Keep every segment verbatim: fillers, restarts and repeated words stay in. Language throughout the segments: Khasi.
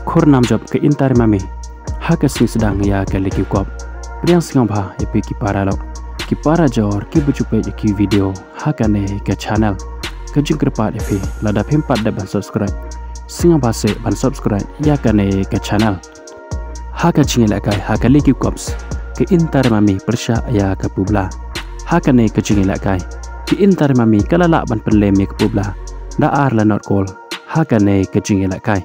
Khur nam jop ka Inter Mami ha ka sngi sdang ïa ka Leaky Cup. Pdiang sngewbha ïa phi ki para lok, ki para jor kiba ju peit ïa ki video ha kane ka channel. Ka jingkyrpad ïa phi, lada phim pat dep ban subscribe, sngewbha seh ban subscribe ïa kane ka channel. Ha ka jingïalehkai ha ka Leaky Cup, ka Inter Mami pyrshah ïa ka Puebla. Ha kane ka jingïalehkai, ka Inter Mami ka la lah ban pynlem ïa ka Puebla da ar la not kol ha kane ka jingïalehkai.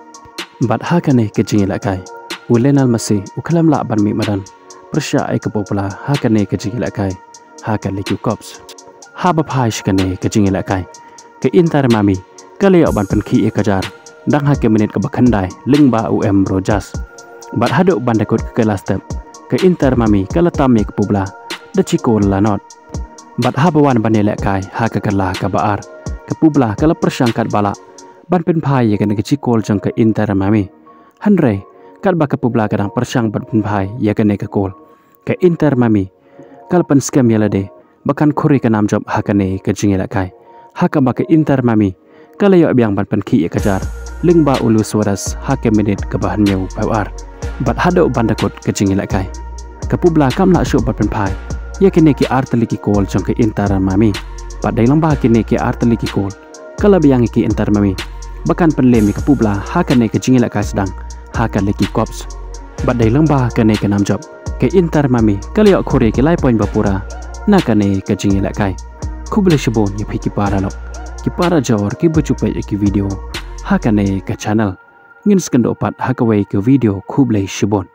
Bad ha kane ka jingïalehkai, u Lionel Messi u khlem lah ban mih madan pyrshah ïa ka Puebla ha kane ka jingïalehkai ha ka Leaky Cup. Haba phai sha kane ka jingïalehkai, ka Inter Mami ka la ïoh ban pynkhih ïa ka jar dang ha ka minit kaba khyndai lyngba u Emre Can. Bad haduh ban da kut ka kylla step, ka Inter Mami ka la tam ïa ka Puebla da shi kol la not. Bad haba wan ban ïalehkai ha ka kylla kaba ar, ka Puebla ka la pyrshang katba lah ban pynphai ïa kane ka shi kol jong ka Inter Mami. Hynrei katba ka Puebla ka dang pyrshang ban pynphai ïa kane ka kol, ka Inter Mami ka la pynskhem ïa lade ba kan khur ïa ka nam jop ha kane ka jingïalehkai, ha kaba ka Inter Mami ka la ïoh biang ban pynkhih ïa ka jar lyngba u Luis Suarez ha ka minit kaba hynñiewphew ar. Bad haduh ban da kut ka jingïalehkai, ka Puebla kam lah shuh ban pynphai ïa kine ki artylli ki kol jong ka Inter Mami. Bad dei lyngba kine ki artylli ki kol ka la biang ïa ka Inter Mami ba kan pynlem ïa ka Puebla ha kane ka jingïalehkai sdang ha ka Leaky Cup. Bad dei lyngba kane ka nam jop, ka Inter Mami ka la ïoh khur ïa ki lai point ba pura na kane ka jingïalehkai. Khublei shibun ïa phi ki para lok, ki para jor kiba ju peit ïa ki video ha kane ka channel. Ngin sa ïakynduh pat ha kawei ka video, khublei shibun.